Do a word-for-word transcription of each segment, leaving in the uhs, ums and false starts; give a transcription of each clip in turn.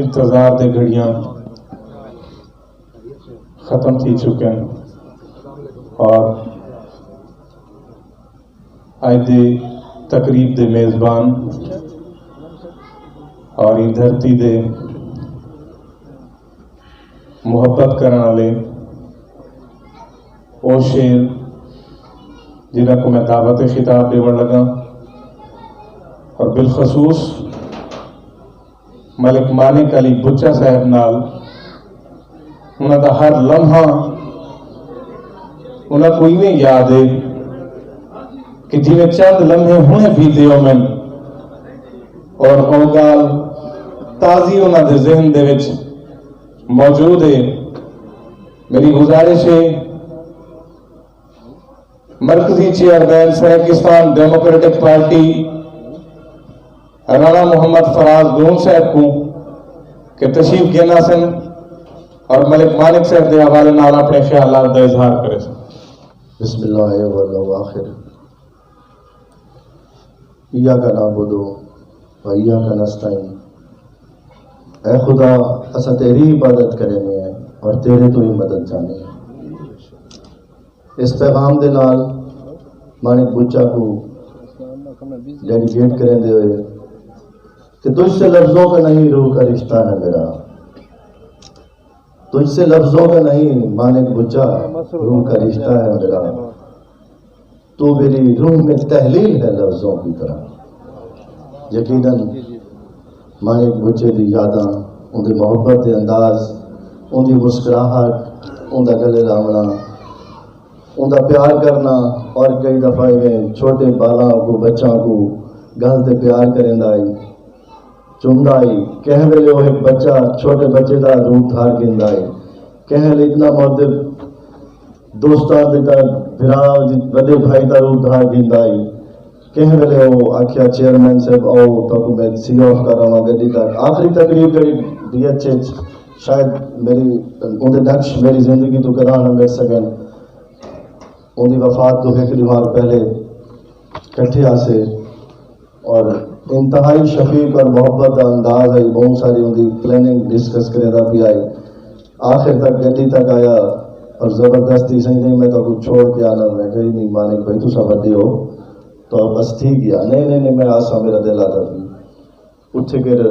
انتظار دے گھڑیاں ختم تھی چکن اور اڄ دی تقریب دے میزبان اور ایں دھرتی دے محبت کرݨ والے او شیر جنہاں کوں میں دعوت خطاب ݙیوݨ لڳاں اور بالخصوص ملک مانک علی بچہ صاحب نال انہاں دا ہر لمحہ انہاں کوں ایویں یاد ہے کہ جیویں چند لمحے ہݨے بیتے ہوون اور او ڳالھ تازی انہاں دے ذہن دے وچ موجود ہے۔ میری گزارش ہے مرکزی chairman Saraikistan democratic party Rana Muhammad Faraz Gon صاحب کوں کہ تشریف گھن آسن اور ملک مانک صاحب دے حوالے نال اپݨے خیالات دا اظہار کریسن۔ بسم اللہ اول و آخر۔ ایاک نعبد و ایاک نستعین۔ اے خدا، اساں تیری عبادت کریندے ہیں اور تیرے توں ہی مدد چاہندے ہیں۔ اس پیغام دے نال مانک بچہ کوں ڈیڈیکیٹ کریندے ہوئے کہ تجھ سے لفظوں کا نہیں، روح کا رشتہ ہے میرا۔ تجھ سے لفظوں کا نہیں مانک بچہ، روح کا رشتہ ہے میرا۔ تو میری روح میں تحلیل ہے لفظوں کی طرح۔ یقیناً مانک بچے دی یاداں، اوندی محبت دے انداز، اوندی مسکراہٹ، اوندا گلے لاوݨا، اوندا پیار کرݨا، اور کئی دفعہ ایویں چھوٹے ٻالاں کوں، بچاں کوں گھل تے پیار کریندا ہئی، چمدا ہئی۔ کہیں ویلے او ہک بچہ، چھوٹے بچے دا روپ دھار گھندا ہئی۔ کہیں ویلے اتنا مؤدب دوستاں دے تاں بھرا، وݙے بھائی دا روپ دھار گھندا ہئی۔ کہیں ویلے او آکھیا، چیئرمین صاحب، آؤ تہاکوں میں سی آف کر آواں گݙی تک۔ آخری تقریر جیڑھی ڈی ایچ اچ، شاید میری، اوندے نقش میری زندگی توں کݙاں نہ مٹ سڳن۔ اوندی وفات توں ہک ݙینہہ پہلے کٹھے ہاسے اور انتہائی شفیق اور محبت دا انداز ہئی۔ ٻہوں ساری اوندی پلاننگ ڈسکس کریندا پیا ہئی۔ آخر تک گݙی تک آیا اور زبردستی، سائیں نہیں، میں تہاکوں چھوڑ کے آنا۔ میں کہی، نہیں مانک بھائی، تساں وݙے ہو، تو بس ٹھیک ہے۔ نہیں، نہیں، نہیں، میں آساں، میرا دل آہدا پیا۔ اتھے پھر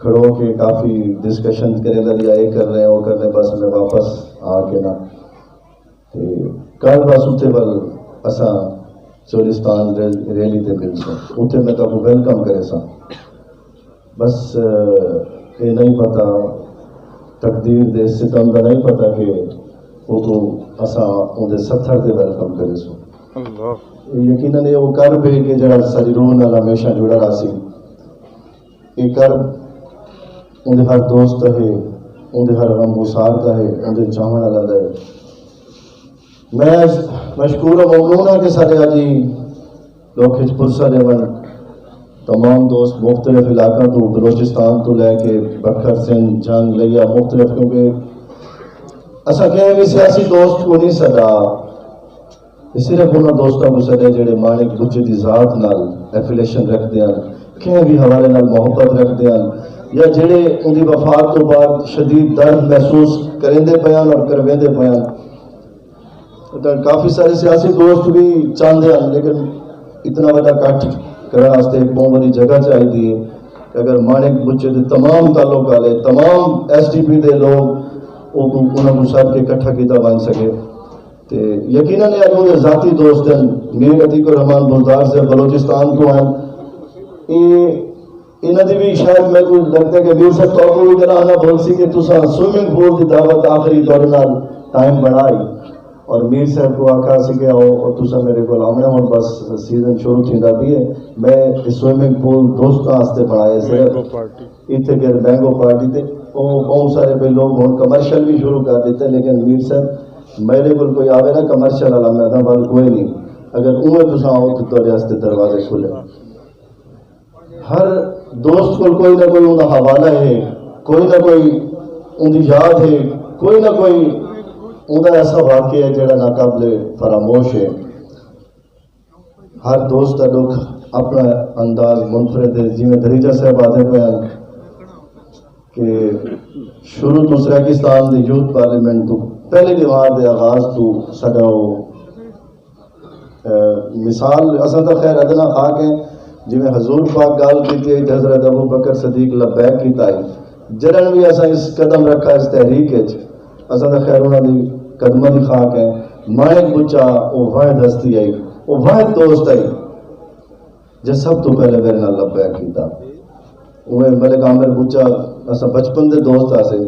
کھڑو کے کافی ڈسکشن کریندا رہیا، اے کرݨے، او کرݨے، بس میں واپس آ کے نا تے کل بس اتھے ول اساں چولستان ریل-، ریلی تے ملسوں، اتھے میں تہاکوں ویلکم کریساں۔ بس، اے نہیں پتہ، تقدیر دے ستم دا نہیں پتہ کہ اوکوں اساں اوندے ستھر تے ویلکم کریسوں۔ اللہ۔ یقیناً اے او کرب ہے کہ جیڑھا ساݙی روح نال ہمیشہ جڑا رہسی۔ اے کرب اوندے ہر دوست دا ہے، اوندے ہر غمگسار دا ہے، اوندے چاہݨ والا دا ہے۔ میں مشکور و ممنون ہاں کہ ساݙے اڄ ایں ݙکھ اچ پرسہ ݙیوݨ تمام دوست مختلف علاقاں توں، بلوچستان توں لے کے بکھر، سندھ، جھنگ، لیا، مختلف، کیونکہ اساں کہیں وی سیاسی دوست کوں نہیں سݙا، تے صرف انہاں دوستاں کوں سݙے جیڑھے مانک بچے دی ذات نال ایفیلیشن رکھدے ہن، کہیں وی حوالے نال محبت رکھدے ہن، یا جیڑھے اوندی وفات توں بعد شدید درد محسوس کریندے پئے ہن اور کرویندے پئے ہن۔ تاں کافی سارے سیاسی دوست وی چاہندے ہن، لیکن اتنا وݙا اکٹھ کرݨ واسطے ہک ٻہوں وݙی جگہ چاہیدی ہے کہ اگر مانک بچے دے تمام تعلق والے، تمام ایس ڈی پی دے لوگ، او کوں، انہاں کوں سݙ کے اکٹھا کیتا ونڄ سڳے۔ تے یقیناً اے اڳوں دے ذاتی دوست ہن، میر عتیق الرحمن بزدار صاحب بلوچستان توں ہن۔ اے، انہاں دی وی شاید میکوں لڳدا ہے کہ میر صاحب تہاکوں وی کݙاں نہ بھلسی کہ تساں سوئمنگ پول دی دعوت آخری تہاݙے نال ٹائم بݨائی اور میر صاحب کوں آکھا سی کہ آؤ، اور تساں میرے کول آوݨے، ہݨ بس سیزن شروع تھیندا پیا ہے، میں اے سوئمنگ پول دوستاں واسطے بݨائے صرف۔ Mango party. اتھے پھر مینگو پارٹی تے او ٻہوں سارے بھئی لوگ ہݨ کمرشل وی شروع کر ݙتے، لیکن میر صاحب میݙے کول کوئی آوے نا کمرشل والا، میں آہداں ول کوئی نہیں، اگر اوویں تساں آؤ تے تہاݙے واسطے دروازے کھلے۔ ہر دوست کول کوئی نہ کوئی اوندا حوالہ ہے، کوئی نہ کوئی اوندی یاد ہے، کوئی نہ کوئی اوندا ایسا واقعہ ہے جیڑھا ناقابل فراموش ہے۔ ہر دوست دا ݙکھ اپݨا انداز منفرد ہے۔ جیویں دھریجہ صاحب آہدے پئے ہن، کہ شروع تو سرائیکستان دی یوتھ پارلیمنٹ تو پہلے دیوار دے آغاز تو ساڈا او، اے، مثال اساں تاں خیر ادنا خاک ہیں، جویں حضور پاک گال کیتی ہے تے حضرت ابو بکر صدیق لبیک کیتا ہے۔ جڈن بھی اساں اس قدم رکھا اس تحریک وچ، اساں تاں خیر انہاں دی قدماں دی خاک ہیں۔ مانک بچا او واحد ہستی ہے، او واحد دوست ہے۔ جے سب توں پہلے میرے نال لبیک کیتا۔ اوہ ملک عامر بچا، اساں بچپن دے دوست آسے،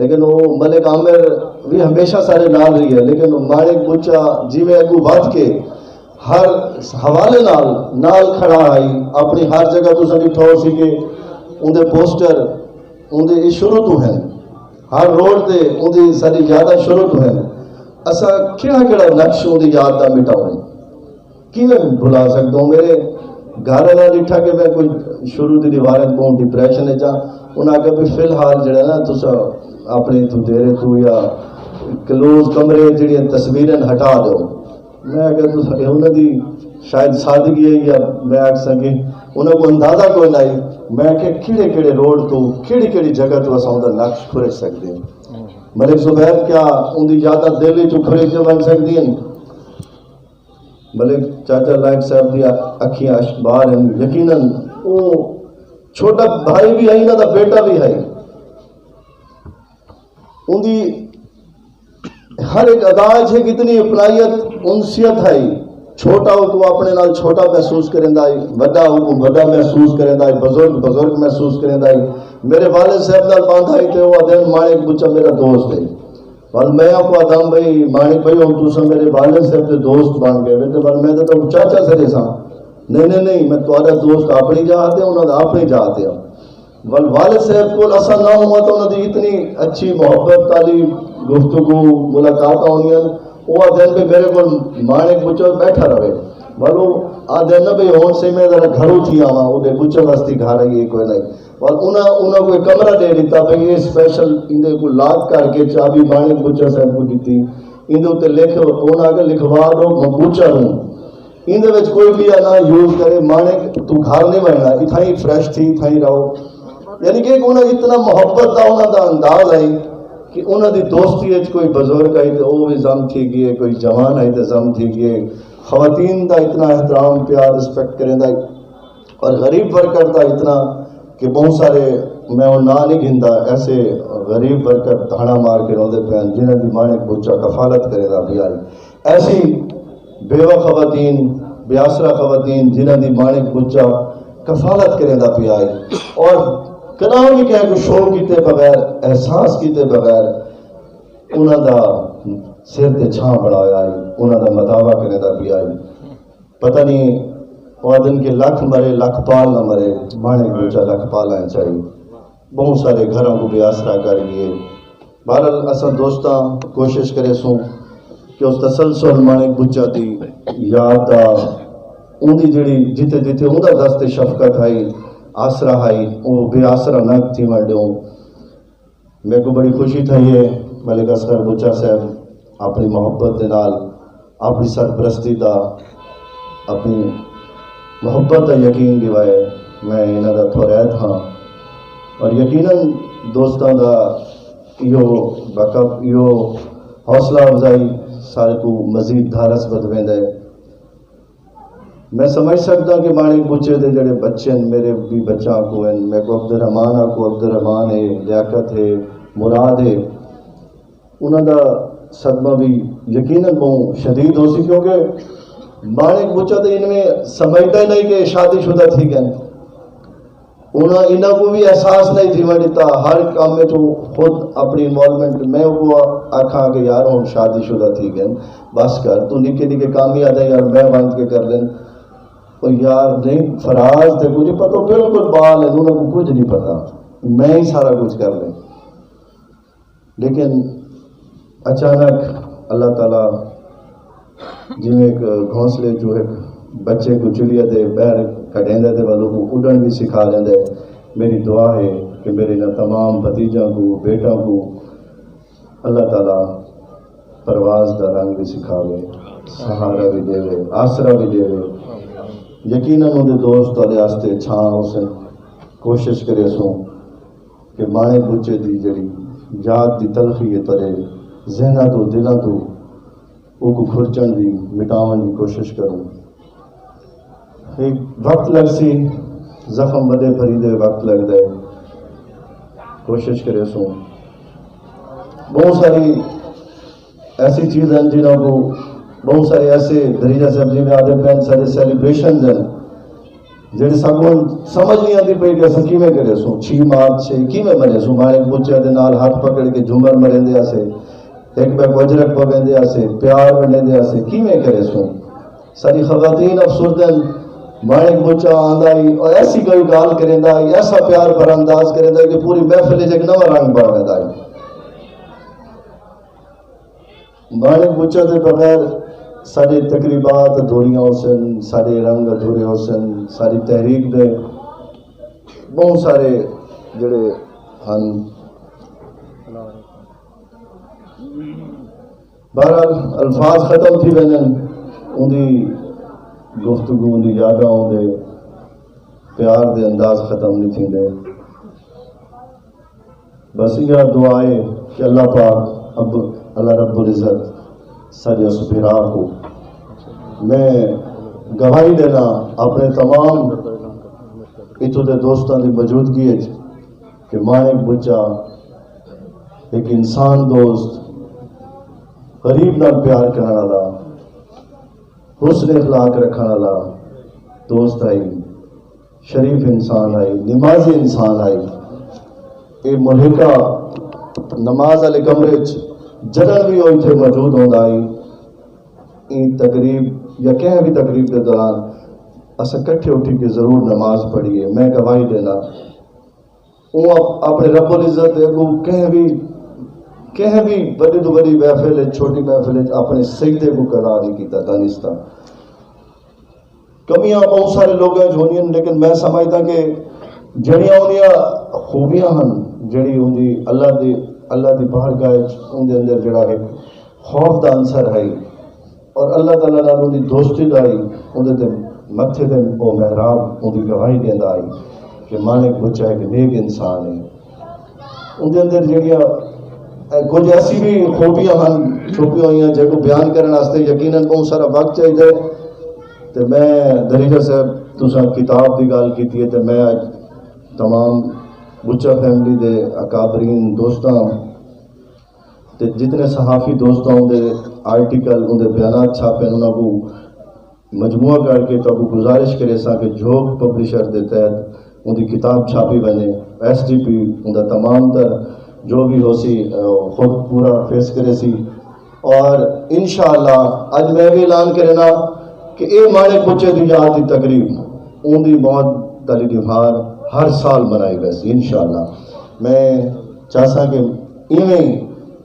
لیکن وہ ملک عامر بھی ہمیشہ سارے نال رہی ہے، لیکن مانک بچا جی میں اگو ودھ کے ہر حوالے نال نال کھڑا آئی۔ اپنی ہر جگہ تو ساری ٹھور سی کہ اون دے پوسٹر اون دے شروع تو ہیں، ہر روڈ تے اون دی ساری یاداں شروع تو ہیں۔ اسا کہڑا کہڑا نقش اون دی یاد دا مٹاؤں؟ کیویں بھلا سڳدا ہوں؟ میرے گھر والا ݙٹھا کہ میں کوئی شروع دی دیواریں بہوں ڈپریشن وچ ہاں۔ انہاں آکھیا بھی فی الحال جڑا نا تساں اپنے اتھوں دیرے تو یا کلوز کمرے جڑیاں تصویریں ہٹا دو۔ میں آکھیا تساں انہاں دی شاید سادگی ہے یا میں آکھ سکیں انہاں کو اندازہ کوئی نہیں۔ میں آکھیا کیڑے کیڑے روڈ تو کیڑی کیڑی جگہ تو اساں اوندا نقش کھرچ سکدے ہیں؟ ملک زبیر کیا اون دی یاداں دل وچوں کھرچ ونڄ سکدی ہیں؟ ملک چاچا لائق صاحب دی اکھیاں اشک بار ہن۔ یقیناً او چھوٹا بھائی بھی ہے، انہاں دا بیٹا بھی ہے۔ اوندی ہر ایک ادا وچ ہک اتنی اپنائیت، انسیت ہے۔ چھوٹا او کو اپنے نال چھوٹا محسوس کریندا ہے، وڈا او کو وڈا محسوس کریندا ہے، بزرگ بزرگ محسوس کریندا ہے۔ میرے والد صاحب نال باندا ہے تے او آدھے مانک بچا میرا دوست ہے۔ ول میں آکھو آدم بھائی، مانک بھائی، ہن تساں میرے والد صاحب دے دوست بن گئے وے، تے ول میں تے تہاکوں چاچا سݙیساں۔ نہیں، نہیں، نہیں، میں تہاݙا دوست اپݨی جاہ تے، انہاں دا اپݨی جاہ تے ہاں۔ ول والد صاحب کول اساں نہ ہوواں تاں انہاں دی اتنی اچھی محبت آلی گفتگو، ملاقاتاں ہوندیاں۔ او آہدن بھئی میرے کول مانک بچو بیٹھا رہے۔ ول او آہدن نہ بھئی ہن سے میں ذرا گھروں تھی آواں، اوندے بچو واسطے گھر آئی ہے کوئی نہیں۔ اور انہاں، انہاں کوں ہک کمرہ ݙے ݙتا، بھئی اے اسپیشل ایندے کوں لاک کر کے چابی مانک بچا صاحب کوں ݙتی، ایندے اتے لکھ، انہاں آکھیا لکھوا ݙو میں بچا ہوں، ایندے وچ کوئی بھی اے نہ یوز کرے، مانک توں گھر نہیں ونڄݨا، اتھاں ہی فریش تھی، اتھاں ہی رہو۔ یعنی کہ انہاں اتنا محبت دا انہاں دا انداز ہے کہ انہاں دی دوستی وچ کوئی بزرگ آئی تے او وی ضم تھی ڳئے، کوئی جوان آئی تے ضم تھی ڳئے، خواتین دا اتنا احترام، پیار، رسپیکٹ کریندا ہے۔ اور غریب ورکر دا اتنا کہ بہوں سارے، میں ہن ناں نہیں گھندا، ایسے غریب ورکر دھاڑا مار کے روندے پئے ہن جنہاں دی مانک بچا کفالت کریندا پیا ہے۔ ایسی بیوہ خواتین، بے آسرا خواتین جنہاں دی مانک بچا کفالت کریندا پیا ہے اور کݙاں وی کہیں کوں شو کیتے بغیر، احساس کیتے بغیر انہاں دا سر تے چھاں بݨایا ہے، انہاں دا مداوا کریندا پیا ہے۔ پتہ نہیں، او آہدن کہ لکھ مرے، لکھ پال نہ مرے، مانک بچا لکھ پالاں چائی۔ بہوں سارے گھراں کوں بے آسرا کر ڳئے۔ بہرحال، اساں دوستاں کوشش کریسوں کہ اس تسلسل مانک بچا دی یاد دا، اوندی جڑی جتھے جتھے اوندا دست شفقت ہائی، آسرا ہائی، او بے آسرا نہ تھیوݨ ݙیوں۔ میکوں بڑی خوشی تھئی ہے ملک اصغر بچا صاحب اپݨی محبت دے نال، اپݨی سرپرستی دا، اپݨی محبت دا یقین ݙیوائے۔ میں انہاں دا تھوریت ہاں اور یقیناً دوستاں دا ایہو بیک اپ، ایہو حوصلہ افزائی سارے کوں مزید دھارس ودھویندا ہے۔ میں سمجھ سڳداں کہ مانک بچے دے جڑے بچے ہن، میرے بھی بچاں کو ہن، میکوں عبدالرحمان آکھو، عبدالرحمان ہے، لیاقت ہے، مراد ہے، انہاں دا صدمہ بھی یقیناً بہوں شدید ہوسی، کیونکہ مانک بچا تے انویں سمجھدا ہی نہیں کہ شادی شدہ تھی ڳئن۔ انہاں، انہاں کوں وی احساس نئیں تھیوݨ ݙتا، ہر کم وچ او خود اپݨی انوالومنٹ، میں اوکوں آکھاں کہ یار ہݨ شادی شدہ تھی ڳئن، بس کر، توں نکے نکے کم ہی آہدے یار میں ونڄ کے کر لیں۔ او یار نہیں، فراز تے کجھ پتہ، بالکل ٻال ہن، انہاں کوں کجھ نہیں پتہ، میں ہی سارا کجھ کر لیں۔ لیکن اچانک اللہ تعالیٰ جیویں ہک گھونسلے چوں ہک بچے کوں چڑیا دے ٻاہر کڈھیندا تے ول اوکوں اڈݨ وی سکھا ݙیندا ہے۔ میری دعا ہے کہ میرے انہاں تمام بھتیجاں کوں، بیٹاں کوں اللہ تعالیٰ پرواز دا رنگ وی سکھاوے، سہارا وی ݙیوے، آسرا وی ݙیوے۔ یقیناً اوندے دوست تہاݙے واسطے چھاں ہوسن۔ کوشش کریسوں کہ ماݨک بچے دی جیڑھی یاد دی تلخی ہے، تیݙے ذہناں توں، دلاں توں اوکوں کھرچݨ دی، مٹاوݨ دی کوشش کروں۔ ہک وقت لڳسی، زخم ودے پھریندے وقت لڳدا ہے، کوشش کریسوں۔ ٻہوں ساری ایسی چیز ہن جنہاں کوں، ٻہوں سارے ایسے، دھریجہ صاحب جیویں آہدے پئے ہن، سارے سیلیبریشنز ہن جیڑھے ساکوں سمجھ نہیں آندی پئی کہ اساں کیویں کریسوں، چھ مارچ ہے، کیویں منیسوں؟ ماݨک بچے دے نال ہتھ پکڑ کے جھمر مریندے ہاسے، ہک ٻئے کوں اجرک پویندے ہاسے، پیار ونڈیندے ہاسے، کیویں کریسوں؟ ساری خواتین افسردہ ہن، ماݨک بچہ آندا ہئی اور ایسی کوئی ڳالھ کریندا ہئی، ایسا پیار بھرا انداز کریندا ہئی کہ پوری محفل اچ ہک نواں رنگ بݨ ویندا ہئی۔ ماݨک بچہ دے بغیر ساݙے تقریبات ادھوریاں ہوسن، ساݙے رنگ ادھورے ہوسن، ساݙی تحریک دے ٻہوں سارے جیڑھے ہن۔ بہرحال، الفاظ ختم تھی ویندن، اوندی گفتگو، اوندی یاداں، اوندے پیار دے انداز ختم نہیں تھیندے۔ بس ایہا دعا ہے کہ اللہ پاک، اب اللہ رب العزت ساݙے اس بھرا کوں، میں گواہی ݙینا اپݨے تمام اتھوں دے دوستاں دی موجودگی وچ کہ ماݨک بچہ ہک انسان دوست، غریب نال پیار کرݨ والا، حسن اخلاق رکھݨ والا دوست ہئی، شریف انسان ہئی، نمازی انسان ہئی۔ اے ملحقہ نماز والے کمرے وچ جݙݨ وی او اتھے موجود ہوندا ہئی، ایں تقریب یا کہیں وی تقریب دے دوران اساں کٹھے اٹھی کے ضرور نماز پڑھی ہے۔ میں گواہی ݙینا، اوں اپ-، اپݨے رب العزت دے اڳوں کہیں وی، کہیں وی وݙی توں وݙی محفل وچ، چھوٹی محفل وچ اپݨے سجدے کوں قضا نہیں کیتا، دانستہ۔ کمیاں ٻہوں سارے لوکاں وچ ہوندیاں ہن، لیکن میں سمجھدا کہ جیڑھیاں اوندیاں خوبیاں ہن، جیڑھی اوندی اللہ دی، اللہ دی بارگاہ وچ اوندے اندر جیڑھا ہک خوف دا عنصر ہئی اور اللہ تعالیٰ نال اوندی دوستی دا ہئی، اوندے تے متھے تے او محراب اوندی گواہی ݙیندا ہئی کہ ماݨک بچہ ہک نیک انسان ہے۔ اوندے اندر جیڑھیاں، اے، کجھ ایسی وی خوبیاں ہن چھپیاں ہوئیاں، جیکوں بیان کرݨ واسطے یقیناً ٻہوں سارا وقت چاہیدا ہے۔ تے میں دھریجہ صاحب، تساں کتاب دی ڳالھ کیتی ہے، تے میں اڄ تمام بچہ فیملی دے اکابرین دوستاں تے جتنے صحافی دوستاں اوندے آرٹیکل، اوندے بیانات چھاپے ہن، انہاں کوں مجموعہ کر کے تہاکوں گزارش کریساں کہ جھوک پبلشر دے تحت اوندی کتاب چھاپی ونڄے۔ ایس ٹی پی اوندا تمام تر جو وی ہوسی، اے، خود پورا فیس کریسی۔ اور انشاءاللہ اڄ میں وی اعلان کرینا کہ اے ماݨک بچے دی یاد دی تقریب اوندی موت تلی ݙیہاڑ ہر سال منائی ویسی انشاءاللہ۔ میں چاہساں کہ ایویں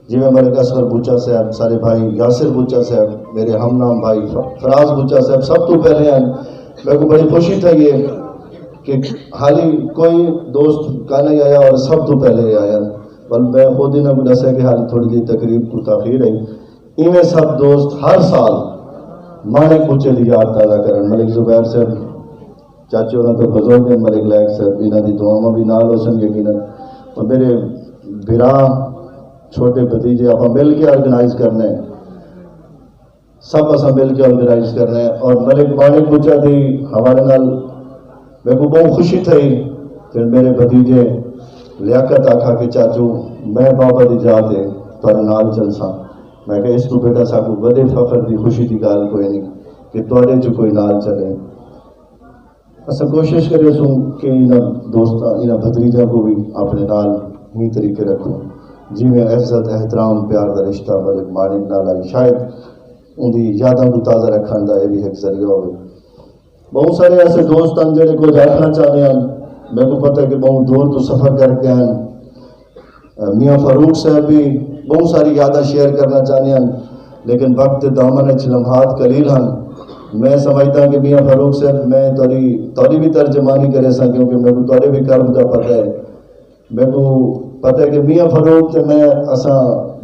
جیویں ملک اصغر بوچا صاحب، سارے بھائی یاسر بوچا صاحب، میرے ہم نام بھائی ف-، فراز بوچا صاحب سب توں پہلے ہن۔ میکوں بڑی خوشی تھئی ہے کہ حالی کوئی دوست کائنی آیا اور سب توں پہلے آئے ہن۔ بل میں خود انہاں کوں ݙسیا کہ حالی تھوڑی جئی تقریب کوں تاخیر ہے۔ ایویں سب دوست ہر سال ماݨک بوچے دی یاد تازہ کرن۔ ملک زبیر صاحب، چاچے ہوراں توں بزرگ ہن، ملک لائق صاحب، انہاں دی دعاواں وی نال ہوسن یقیناً۔ اور میرے بھرا، چھوٹے بھتیجے، آپاں مل کے آرگنائز کرنے، سب اساں مل کے آرگنائز کرنے۔ اور ملک ماݨک بوچا دی حوالے نال میکوں ٻہوں خوشی تھئی کہ میرے بھتیجے لیاقت آکھا کہ چاچو، میں بابا دی جاہ تے تہاݙے نال چلساں۔ میں کہا، اس توں بیٹا ساکوں وݙے فخر دی، خوشی دی ڳالھ کوئی نہیں کہ تہاݙے چوں کوئی نال چلے۔ اساں کوشش کریسوں کہ انہاں دوستاں، انہاں بھتریجاں کوں وی اپݨے نال ایں طریقے رکھوں، جیویں عزت، احترام، پیار دا رشتہ ملک ماݨک نال ہئی۔ شاید اوندی یاداں کوں تازہ رکھݨ دا اے وی ہک ذریعہ ہووے۔ ٻہوں سارے ایسے دوست ہن جیڑھے کجھ آکھݨا چاہندے ہن۔ میکوں پتہ ہے کہ ٻہوں دور توں سفر کر کے آئے ہن۔ میاں فاروق صاحب وی ٻہوں ساری یاداں شیئر کرݨا چاہندے ہن، لیکن وقت دے دامن اچ لمحات قلیل ہن۔ میں سمجھداں کہ میاں فاروق صاحب، میں تہاݙی، تہاݙی وی ترجمانی کریساں، کیونکہ میکوں تہاݙے وی کرب دا پتہ ہے۔ میکوں پتہ ہے کہ میاں فاروق تے میں، اساں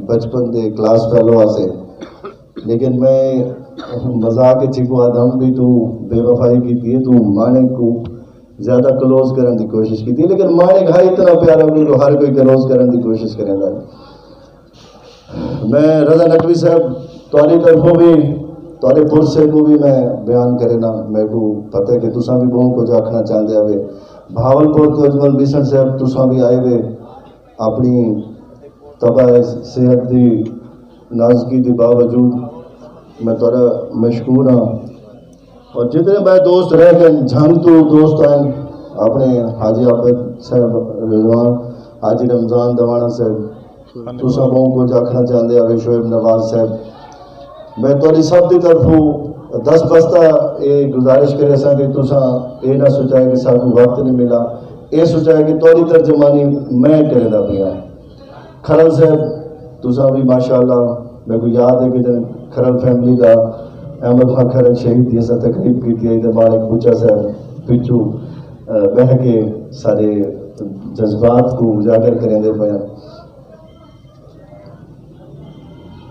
بچپن دے کلاس فیلو ہاسے، لیکن میں مذاق اچ ہکو آدھم بھی توں بے وفائی کیتی ہے، توں ماݨک کوں زیادہ کلوز کرن دی کوشش کیتی، لیکن ماݨک ہا اتنا پیارا، انہیں کوں ہر کوئی کلوز کرن دی کوشش کریندا ہے۔ میں رضا نقوی صاحب، تہاݙی طرفوں بھی، تہاݙے پرسے کوں بھی میں بیان کرینا۔ میکوں پتہ ہے کہ تساں بھی ٻہوں کجھ آکھݨا چاہندے ہوے۔ بہاولپور توں اجمل بیسن صاحب، تساں بھی آئے ہوے، اپݨی طبع صحت دی نازکی دے باوجود میں تہاݙا مشکور ہاں۔ اور جتنے بھائی دوست رہ ڳئے، جھنگ توں دوست آئے، اپݨے حاجی عابد صاحب، رضوان، حاجی رمضان دواݨا صاحب، تساں ٻہوں کجھ آکھݨا چاہندے ہوے، شعیب نواز صاحب، میں تہاݙی سب دی طرفوں دست بستہ اے گزارش کریساں کہ تساں اے نہ سوچائے کہ ساکوں وقت نہیں ملا، اے سوچائے کہ تہاݙی ترجمانی میں کریندا پیاں۔ کھرل صاحب، تساں بھی ماشاءاللہ، میکوں یاد ہے کہ جن کھرل فیملی دا، احمد خان کھرل شہید دی اساں تقریب کیتی ہے تے ماݨک بچا صاحب پچھوں، آ، ٻہہ کے سارے جذبات کوں اجاگر کریندے پئے ہن۔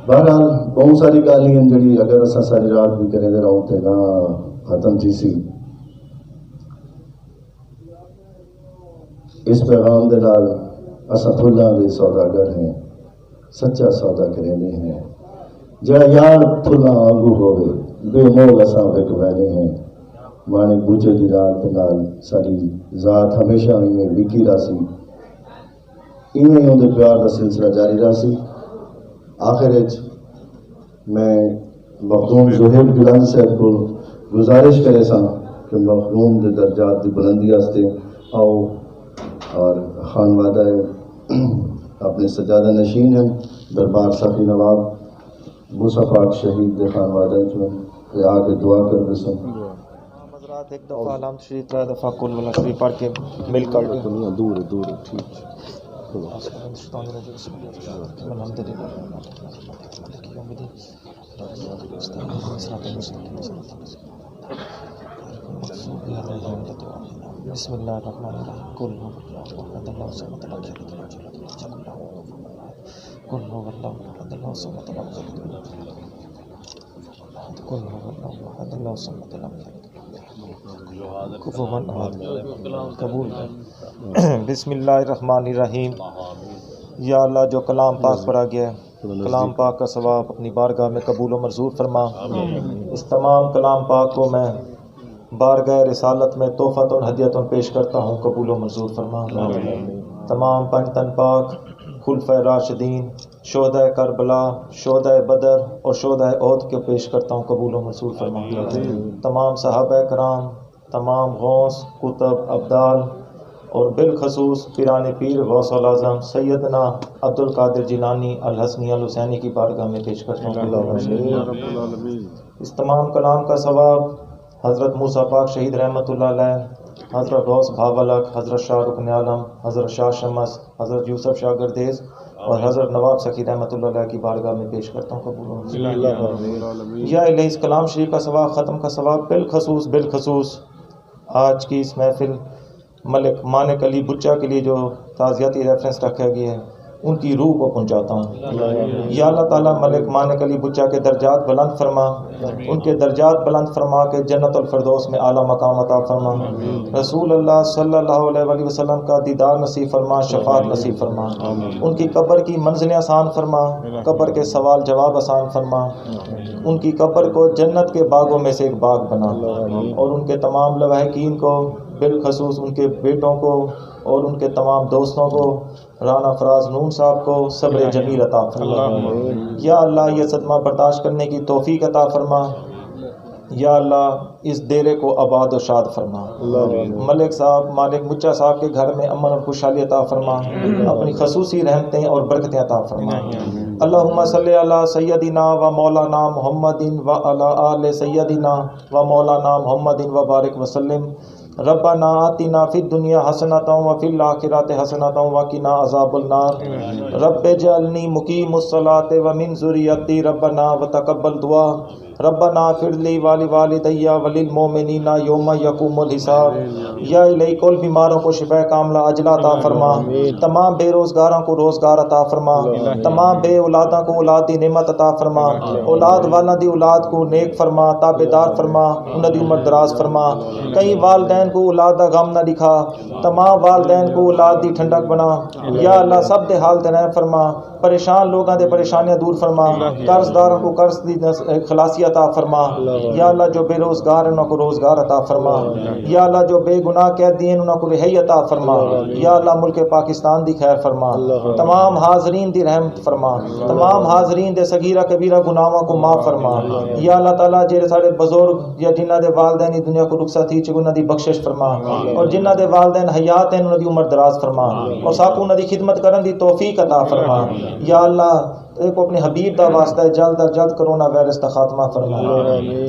بہرحال، ٻہوں ساری ڳالھیں ہن جیڑھی اگر اساں ساری رات بھی کریندے رہوں تے نہ ختم تھیسی۔ اس پیغام دے نال اساں پھلاں دے سوداگر ہیں، سچا سودا کریندے ہیں۔ جیڑھا یار پھلاں آنگوں ہووے، بے مول اساں وک ویندے ہیں۔ ماݨک بچے دی ذات دے نال ساݙی ذات ہمیشہ ایویں وکی رہسی۔ ایویں ہی اوندے پیار دا سلسلہ جاری رہسی۔ آخر اچ میں مخدوم زہیب گیلانی صاحب کوں گزارش کریساں کہ مخدوم دے درجات دی بلندی واسطے آؤ اور خانوادہ اپݨے سجادہ نشین ہیں، دربار ساقی نواب موسیٰ پاک شہید دے خانوادہ چوں تے آ کے دعا کر ݙیسن۔ حضرات، ایک دفعہ الحمد شریف، ترے دفعہ قل واللہ شریف پڑھ کے مل کر کے۔ دور ہے، دور ہے، ٹھیک ہے۔ الحمدللہ۔ بسم اللہ الرحمن الرحیم۔ قل هو اللہ احد، اللہ الصمد، لم یلد ولم یولد، ولم یکن له کفوا احد۔ قل هو اللہ احد، اللہ الصمد، لم یلد ولم یولد، ولم یکن له کفوا احد۔ قل هو اللہ احد، اللہ الصمد، لم یلد ولم یولد، ولم یکن له کفوا احد۔ قبول۔ بسم اللہ الرحمن الرحیم۔ یا اللہ، جو کلام پاک پڑھا گیا ہے، کلام پاک کا ثواب اپنی بارگاہ میں قبول و منظور فرما۔ اس تمام کلام پاک کو میں بارگاہ رسالت میں تحفۃ ہدیۃ پیش کرتا ہوں، قبول و منظور فرما۔ تمام پنج تن پاک، خلفائے راشدین، شہدائے کربلا، شہدائے بدر اور شہدائے احد کو پیش کرتا ہوں، قبول و منظور فرما۔ تمام صحابہ کرام، تمام غوث، قطب، ابدال اور بالخصوص پیران پیر غوث الاعظم سیدنا عبدالقادر جیلانی الحسنی الحسینی کی بارگاہ میں پیش کرتا ہوں۔ اس تمام کلام کا ثواب حضرت موسیٰ پاک شہید رحمۃ اللہ علیہ، حضرت غوث بھاولک، حضرت شاہ رکن عالم، حضرت شاہ شمس، حضرت یوسف شاہ گردیز اور حضرت نواب سخی رحمۃ اللہ علیہ کی بارگاہ میں پیش کرتا ہوں، قبول ہو۔ یا الہی، اس کلام شریف کا ثواب، ختم کا ثواب، بالخصوص، بالخصوص آج کی اس محفل ملک مانک علی بچا کے لیے جو تعزیتی ریفرنس رکھا گیا ہے، ان کی روح کو پہنچاتا ہوں۔ یا اللہ تعالیٰ، ملک مانک علی بچا کے درجات بلند فرما، ان کے درجات بلند فرما کے جنت الفردوس میں اعلیٰ مقام عطا فرما۔ رسول اللہ صلی اللہ علیہ وآلہ وسلم کا دیدار نصیب فرما، شفاعت نصیب فرما۔ ان کی قبر کی منزلیں آسان فرما، قبر کے سوال جواب آسان فرما۔ ان کی قبر کو جنت کے باغوں میں سے ایک باغ بنا، اور ان کے تمام لواحقین کو، بالخصوص ان کے بیٹوں کو اور ان کے تمام دوستوں کو، رانا فراز نون صاحب کو صبر جمیل عطا فرما۔ یا اللہ، یہ صدمہ برداشت کرنے کی توفیق عطا فرما۔ یا اللہ، اس ڈیرے کو آباد و شاد فرما۔ ملک صاحب، مالک مچا صاحب کے گھر میں امن اور خوشحالی عطا فرما۔ اپنی خصوصی رحمتیں اور برکتیں عطا فرما۔ اللہم صلی علی سیدنا و مولانا محمد و علی آل سیدنا و مولانا محمد و بارک وسلم۔ ربنا آتنا فی الدنیا حسنۃ و فی الآخرۃ حسنۃ و قنا عذاب النار۔ رب اجعلنی مقیم الصلاۃ و من ذریتی، ربنا، و تقبل دعا۔ ربنا اغفر لی ولوالدی وللمؤمنین یوم یقوم الحساب۔ یا الہی، کل بیماروں کو شفا کاملہ عاجلہ عطا فرما۔ تمام بے روزگاراں کو روزگار عطا فرما۔ تمام بے اولاداں کو اولاد دی نعمت عطا فرما۔ اولاد والاں دی اولاد کو نیک فرما، تابعدار فرما، انہاں دی عمر دراز فرما۔ کئی والدین کو اولاد دا غم نہ ݙکھا، تمام والدین کو اولاد دی ٹھنڈک بݨا۔ یا اللہ، سب دے حال تے رحم فرما، پریشان لوگاں دے پریشانیاں دور فرما، قرض داراں کو قرض دی نس-، خلاصی عطا فرما۔ یا اللہ، جو بے روزگار ہیں، انہاں کو روزگار عطا فرما۔ یا اللہ، جو بے گناہ قیدی ہیں، انہاں کو رہائی عطا فرما۔ یا اللہ، ملک پاکستان دی خیر فرما۔ تمام حاضرین دی رحمت فرما۔ تمام حاضرین دے صغیرہ کبیرہ گناہاں کو معاف فرما۔ یا اللہ تعالیٰ، جڑے ساݙے بزرگ یا جنہاں دے والدین اس دنیا کو رخصت تھی چکے، انہاں دی بخشش فرما، اور جنہاں دے والدین حیات ہیں، انہاں دی عمر دراز فرما، اور ساکوں انہاں دی خدمت کرن دی توفیق عطا فرما۔ یا اللہ، ایک اپنے حبیب دا واسطہ ہے، جلد از جلد کرونا وائرس دا خاتمہ فرما۔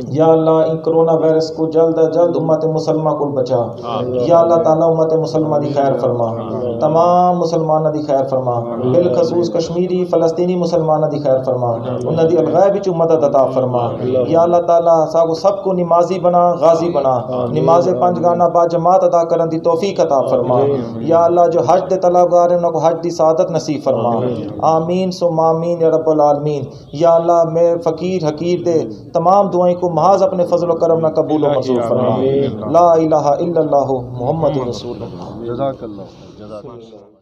یا اللہ، ان کرونا وائرس کو جلد از جلد امت مسلمہ کو بچا۔ یا اللہ تعالیٰ، امت مسلمہ دی خیر فرما، تمام مسلماناں دی خیر فرما، بالخصوص کشمیری فلسطینی مسلماناں دی خیر فرما، انہاں دی الغائب وچ مدد عطا فرما۔ یا اللہ تعالیٰ، ساکوں سب کو نمازی بنا، غازی بنا، نماز پنج گانا با جماعت ادا کرن دی توفیق عطا فرما۔ یا اللہ، جو حج دے طلبگار ہیں، انہاں کو حج دی سعادت نصیب فرما۔ آمین ثم آمین یا رب العالمین۔ یا اللہ، میں فقیر حقیر دے تمام دعائیں کو محض اپنے فضل و کرم نہ قبول و منظور فرما۔ لا الہ الا اللہ محمد رسول اللہ۔ جزاک اللہ، جزاک اللہ۔